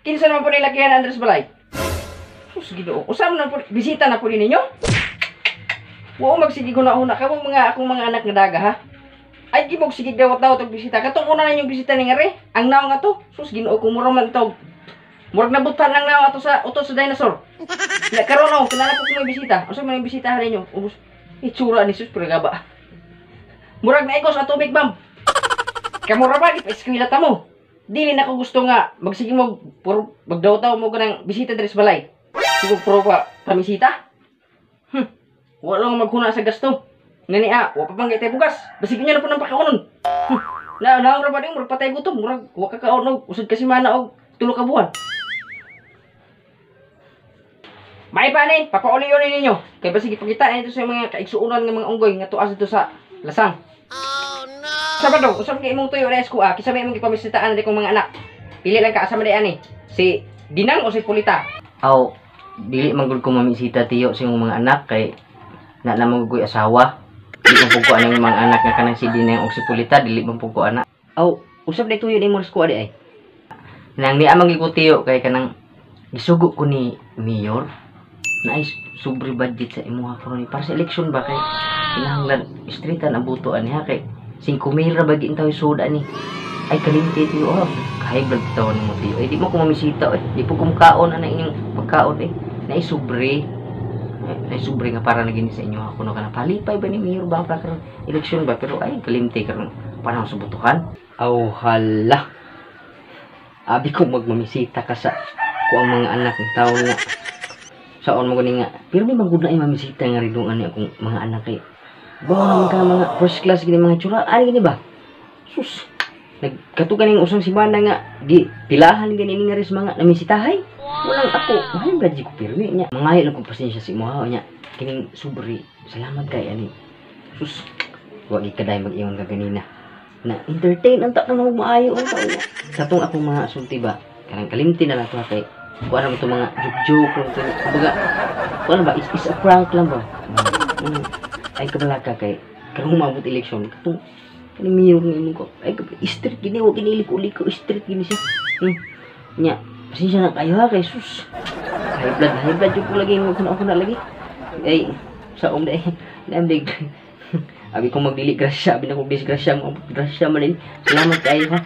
Kinsa naman po nila kiyan Andres Balay? Sus, Ginoo. Usa man po bisita na po ninyo? Wa magsige huna-huna ka mga akong mga anak nga daga ha. Ay gibog sige dawat-dawat og bisita. Katong una ninyong bisita ni ngari, ang naong nga to. Sus, Ginoo ko mura man tog. Murag nabutan ang naong ato sa utos sa dinosaur. Na karon oh, kinala po kung may bisita. Unsa man yung bisita ninyo? Ubos. Itsura ni sus pero ba. Murag na igos atomic bomb. Kamura ba gipa-eskwela ta mo? Dili na ko gusto nga magsige mo puro magdaw-daw mo ganang bisita diri sa balay. Siguro puro pa pamisita. Wala lang maghuna sa gasto. Ngani ah, wa pa bang tay bugas. Basig niyo na po ng pakaunon. Na naong ra ba ding murag patay gutom, murag wa ka kaon og usod ka semana og 3 ka buwan. May pa ni, papauli yun ninyo. Kay basig ipakita nito sa mga kaigsuonan nga mga unggoy nga tuas dito sa lasang. Sabado, usab kay imong tuyo na ah, kinsa may imong gipamisitaan di kong mga anak. Pili lang ka asa man di ani. Si Dinang o si Pulita? Aw, dili man gud ko mamisita tiyo sa imong mga anak kay na naman ko'y asawa. Di man pud ko anang mga anak nga kanang si Dinang og si Pulita, dili man pud ko ana. Aw, usab di tuyo nimo sa kuha di ay. Nang niya man gyud ko tiyo kay kanang gisugo ko ni mayor na ay sobre budget sa imuha karon para sa eleksyon ba kay kinahanglan streetan ang buto ani ha kay 5,000 ra ba gintaw suda ni. Ay kalimti tiyo oh, high blood tawon nimo tiyo. Ay di mo ko mamisita eh. Di po ko mukaon ana inyong pagkaon eh. Naay sobre. Naay sobre nga para na gini sa inyo ako no kana palipay ba ni mayor ba para karon eleksyon ba pero ay kalimti karon panahon sa butuhan. Aw hala. Abi ko magmamisita ka sa ko ang mga anak ng tao nga saon mo gani nga pero may magud na ay mamisita nga ridong ani akong mga anak kay bawa naman ka mga first class gini mga tsura ani gini ba sus nagkato ganing usang semana nga di pilahan gani ni nga ris mga namisitahay walang ako mahal ba di ko pirmi nya mangayo lang kong pasensya sa imuha nya kining sobre salamat kay ani sus wa gid kaday mag-ingon ka ganina na entertain ang ta na maayo ang tao nya katong akong mga sulti ba kanang kalimti na lang to kay kuan mo to mga joke joke lang to kumbaga kuan ba is a prank lang ba. Ay kabalaka kay karong umabot eleksyon katong kaning mayor nga imong ko ay street gini wa gini liko-liko street gini siya. Nya pasensya na kayo ha kay sus high blood jud ko lagi mo kuna lagi ay sa um day namdig abi kong magdili grasya abi na kong disgrasya mo grasya man din salamat kayo ha.